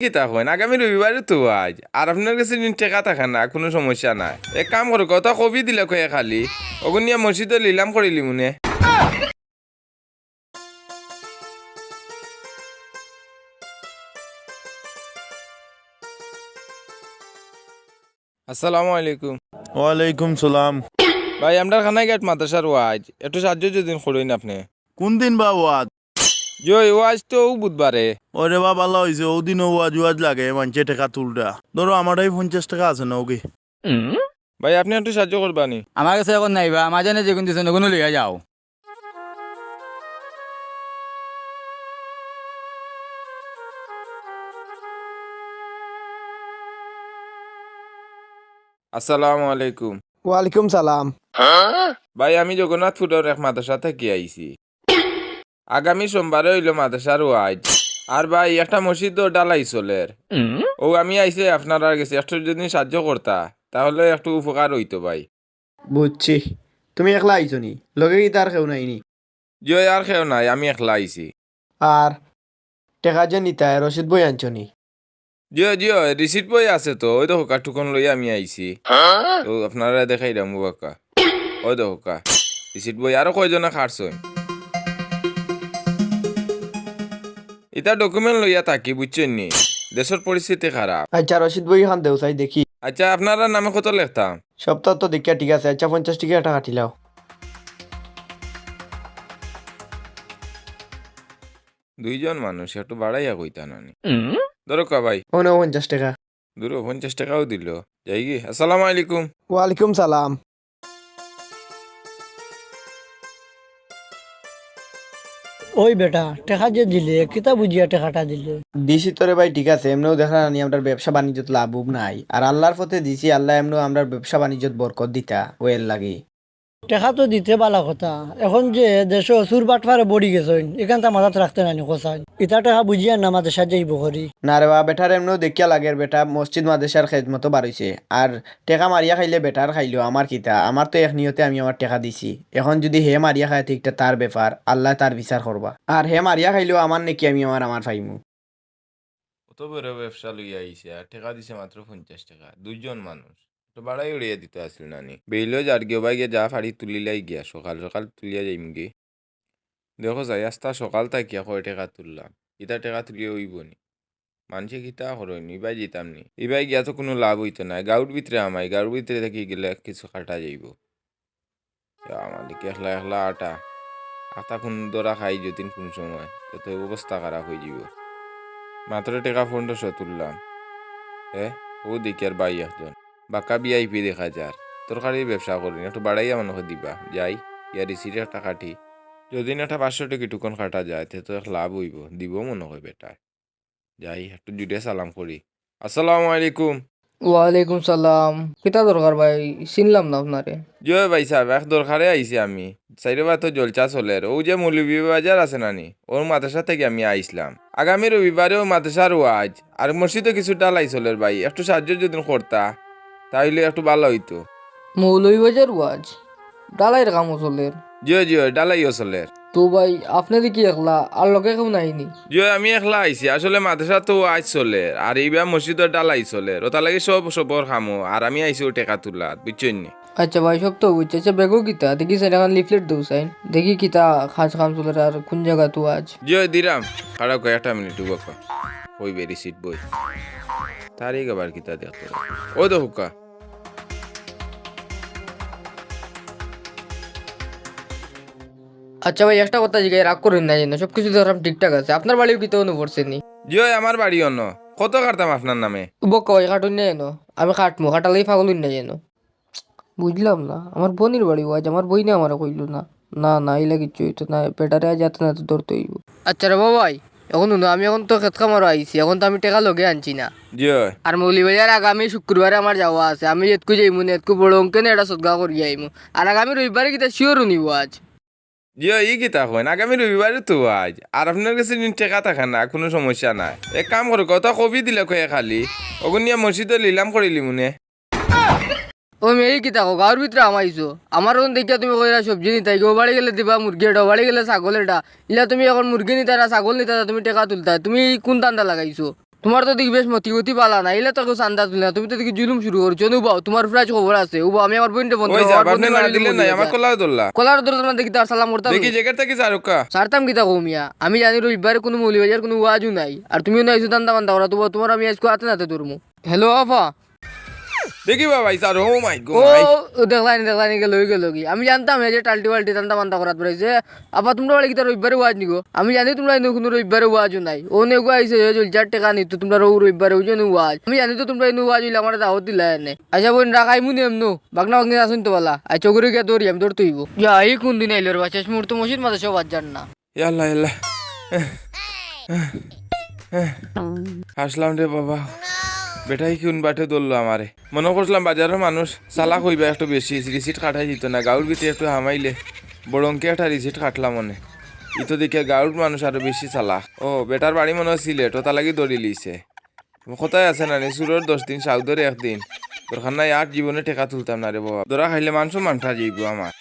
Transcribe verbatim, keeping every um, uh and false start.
কিতা কইন, আগামী রবিবারও তো ওয়াজ। আর আপনার গেছে যদি টেকা থাকে না, কুনু সমস্যা নাই। এক কাম করউক্কা, অতা কবি দিলাউক্কা খালি, অগুন নিয়া মসজিদো লিলাম করিলিমুনে। আসসালামু আলাইকুম। ওয়ালাইকুম সালাম। ভাই, আমরার কানাইঘাট মাদ্রাসার ওয়াজ, একটু সাহায্য যদি করইন আপনে। কুন দিন বা ওয়াজ? জি, ওয়াজ তো অউ বুধবারে। ওরে বা, ভালা অইছে, অউ দিনও ওয়াজ, ওয়াজ লাগে, মানষে টেকা তুলরা। ধরো, আমার এই পঞ্চাশ টেকা আছে, নেওগি। ভাই, আপনে একটু সাহায্য করবা নি? আমার গেছে অখন নাই বা, আমার জানে যেগুন দিছইন, অগুন লইয়া যাও। আসসালামু আলাইকুম। ওয়ালাইকুম সালাম। ভাই, আমি জগন্নাথপুরর এক মাদ্রাসা থাকি আইছি। আগামী সোমবারে অইলো মাদ্রাসার ওয়াজ। আর ভাই, একটা মসজিদো ঢালাই চলের। অউ আমি আইছি আপনারার গেছে, একটু যদি সাহায্য করতা, তাহলে একটু উপকার অইতো ভাই। বুঝছি। তুমি একলা আইছো নি? লগে কিতা আর কেউ নাই নি? জি অয়, আর কেউ নাই, আমি একলা আইছি। আর টেকা যে নিতায়, রশিদ বই আনছো নি? জি অয়, জি অয়, রিসিট বই আছে তো, অউ দেখউক্কা, টুকন লইয়া আমি আইছি। তো আপনারারে দেখাইরাম, অউ বাক্কা। অউ দেখউক্কা, রিসিট বই, আরো কয়জনে কাটছইন। ইতা ডকুমেন্ট লইয়া থাকি, বুঝছইন নি? দেশর পরিস্থিতি খারাপ। আইচ্ছা, রশিদ বই খান দেও চাই দেখি। আইচ্ছা, আপনারার নামে কত লেখতাম? সপ্তাহ তো দেখিয়া ঠিক আছে। আইচ্ছা, পঞ্চাশ টেকা একটা কাটিলাও। দুইজন মানুষ, একটু বাড়াইয়া কইতা না নি? ধরউক্কা ভাই। অউ নেও পঞ্চাশ টেকা। দুরো পঞ্চাশ টেকাও দিলো। যাইগি? আসসালামু আলাইকুম। ওয়ালাইকুম সালাম। ওই বেটা, টেকা যে দিলে, কিতা বুঝিয়া টেকাটা দিলে? দিছি তো রে ভাই, ঠিক আছে, এমনেও দেখরা না নি, আমরার ব্যবসা বাণিজ্যত লাভ উভ নাই, আর আল্লার পথে দিছি, আল্লায় এমনেও আমরার ব্যবসা বাণিজ্যত বরকত দিতা, অউ এর লাগি। টেকা তো দিতে ভালা কথা, অখন যে দেশো চুর বাটপারে বড়ি গেছইন, ইখানতা মাথাত রাখতে নানি কছাইন। ইতা টেকা বুঝিয়া না মাদ্রাসাত যাইবো করি। না রে বা, বেটার এমনেও দেখিয়া লাগের, বেটা মসজিদ মাদ্রাসার খেদমতো বারইছে, আর টেকা মারিয়া খাইলে বেটার খাইলো, আমার কিতা? আমার তো এক নিয়তে আমি আমার টেকা দিছি। অখন যুদি হে মারিয়া খায়, তে ইটা তার ব্যাপার, আল্লায় তার বিচার করবা। আর হে মারিয়া খাইলেও আমার নেকি আমি আমার, আমার পাইমু। অত বড় ব্যবসা লইয়া আইছে, আর টেকা দিছে মাত্র পঞ্চাশ টেকা, দুইজন মানুষ। তো বাড়াই উড়াইয়া দিতা আছিল না নি? বেইলো যারগি, অবায় গিয়া যা পারি তুলিলাই গিয়া, সকাল সকাল তুলিয়া যাইমুগি। দেখো চাই, আস্তা সকাল থাকিয়া কয় টেকা তুললাম, ইতা টেকা তুলিয়া অইবো নি? মানষে কিতা করইন, ইবায় যিতাম নি। ইবায় গিয়া তো কুনু লাভ অইতো নায়। গাউর ভিতরে হামাই, গাউর ভিতরে থাকি গেলে কিছু কাটা যাইবো। ইয়া মালিক, একলা একলা আটা। আটা কুন ধরা খাই যদিন কুন সময়, তে তো অবস্থা খারাপ অইযিবো। মাত্র টেকা পনেরোশো তুললাম। এ, অউ দেখি আর ভাই একজন। বাক্কা ভিআইপি দেখা যার। তরকারির ব্যবসা করইন, একটু বাড়াইয়া মনে অয় দিবা। যাই, ইয়া রিসিট একটা কাটি। যদিন একটা পাঁচশো টেকা টুকন কাটা যায়, তে তো এক লাভ অইবো। দিবো মনে অয় বেটায়। যাই, একটু জুরে সালাম করি। আসসালামু আলাইকুম। ওয়ালাইকুম সালাম। কিতা দরকার ভাই? চিনলাম না আপনারে। জি অয় ভাইসাব, এক দরকারে আইছি আমি। চাইরোবায় তো জলসা চলের। অউ যে মৌলভীবাজার আছে না নি, অউ মাদ্রাসা থাকি আমি আইছলাম। আগামী রবিবারে অউ মাদ্রাসার ওয়াজ, আর মসজিদো কিছু ঢালাই চলের ভাই, একটু সাহায্য যদিন করতা, তাইলে একটু ভালা অইতো। মৌলভীবাজার ওয়াজ? ঢালাইর কামও চলের? জি অয়, জি অয়, ঢালাইও চলের। তো ভাই, আপনে দেখি একলা, আর লগে কেউ নাই নি? জি অয়, আমি একলা আইছি। আসলে মাদ্রাসাত তো ওয়াজ চলের, আর ইবায় মসজিদো ঢালাই চলের, অতার লাগি সব সবর কামো, আর আমি আইছি অউ টেকা তুলাত, বুঝছইন নি? আইচ্ছা ভাই, সব তো বুঝছি। আইচ্ছা, ব্যাগো কিতা? দেখি চাইন, একখান লিফলেট দেও চাইন। দেখি কিতা কাজ কাম চলের আর কুন জাগাত ওয়াজ। জি অয়, দিরাম। খাড়া অউক্কা, একটা মিনিট, অউ বাক্কা। অউ রিসিট বই। তারিখ আবার কিতা দেখতে? অউ দেখউক্কা। আইচ্ছা ভাই, একটা কথা জিগাই, রাগ করইন না যেন, সব কিছু দেখরাম ঠিকঠাক আছে। আপনার বাড়িও কিতা অনো পড়ছে নি? জি অয়, আমার বাড়ি অনো। কত কাটতাম আপনার নামে? অউ বাক্কা ভাই, কাটইন না যেন, আমি কাটমু, কাটার লাগি পাগল অইন না যেন। বুঝলাম না, আমার বইনর বাড়ি ওয়াজ, আমার বইনে আমারে কইলো না। না, না, ইলা কিচ্ছু অইতো নায়, বেটারে আইজ আতে নাতে ধরতে অইবো। আইচ্ছা রে বা ভাই, অখন হুনো, আমি অখন তো খেত কামারো আইছি, অখন তো আমি টেকা লগে আনছি না। জি অয়। আর মৌলভীবাজার আগামী শুক্রবারে আমার যাওয়া আছে, আমি যেতকু যাইমু নে, এতকু বড় অঙ্কে নে একটা সদকা করি আইমু। আর আগামী রবিবারে কিতা শিওর হুনিবো আইজ। জি অয়, ই কিতা কইন, আগামী রবিবারে তো ওয়াজ। আর আপনার গেছে যদি টেকা থাকে না, কুনু সমস্যা নাই। এক কাম করউক্কা, অতা কবি দিলাউক্কা খালি, অগুন নিয়া মসজিদো লিলাম করিলিমুনে। ও মিয়া, ই কিতা কও, গাউর ভিতরে হামাইছো। আমার অখন দেখিয়া তুমি কইরা সবজি নিতায়, অউ বাড়ি গেলে দিবা মুরগি এটা, অউ বাড়ি গেলে ছাগল এটা। ইলা তুমি অখন মুরগি নিতায় না ছাগল নিতায়, তুমি টেকা তুলতায়, তুমি কুন ধান্দা লাগাইছো? তুমার তো দেখি বেশ মতি গতি বালা না, ইলা তো কেউ চান্দা তুলে না, তুমি তো দেখি জুলুম শুরু করছো। নে উবাও, তুমার প্রায় খবর আছে, উবাও, আমি আমার বইনরে ফোন ওই দিলাম, যা, আমার বাটনে বইনরে না বাড়ি দিলে লইয়া নাই, আমার যাও। কলার দোল্লা। কলার দোল্লা তুমার দেখি তার সালাম করতাম নি। দেখি জ্যাকেট থাকি ছাড়উক্কা। ছাড়তাম কিতা কও মিয়া, আমি জানি রবিবারে কুনু মৌলভীবাজার কুনু ওয়াজও নাই, আর তুমিও না আইছো ধান্দা বান্দা করাত, উবাও, তুমার আমি আইজকু আতে নাতে ধরমু। হ্যালো আফা। দেখি বাবা, ইসার, oh my God. ও, ও, দেখলায়নি, দেখলায়নি, গেল, গেল কি? আমি জানতাম এই যে টাল্টি বাল্টি ধান্দা বান্দা করাত বেড়াইছে। আফা, তুমরার বাড়ি কিতা রবিবারে ওয়াজ নি গো? আমি জানি তুমরার ইনো কুনু রবিবারে ওয়াজও নাই। অউ নেগু আইছে, এ জলচার টেকা নিতো, তুমরার অউ রবিবারে অউ যে ইনো ওয়াজ। আমি জানি তো তুমরার ইনো ওয়াজ অইলে আমারে দাওয়াত দিলায় নে। আইচ্ছা বইন, রাখ, আইমু নে এমনু। বাগনা বাগনি আছইন তো বালা। আইচ্ছা, অগুরে গিয়া ধরি, আমি ধরতে অইবো। ইয়া, ই কুন দিন আইলো রে বা? শেষ মুহূর্ত মসজিদ মাদ্রাসা বাদ যার না। ইয়া আল্লাহ, ইয়া আল্লাহ। হাসলাম রে বাবা। বেটায় কুন বাটে ধরলো আমারে। মনো করছিলাম বাজারর মানুষ চালাক অইবা একটু বেশি, রিসিট কাটাই দিত না, গাউর ভিতরে একটু হামাইলে বড় অঙ্কে একটা রিসিট কাটলাম মনে। ই তো দেখিয়া গাউর মানুষ আরো বেশি চালাক। ও, বেটার বাড়ি মনো অয় সিলেট, অতার লাগি ধরি লিছে। কথায় আছে না নি, চুরর দশ দিন, সাউদর একদিন। দরকার নাই, আর জীবনে টেকা তুলতাম না রে বাবা। ধরা খাইলে মান সম্মানটা যাইবো আমার।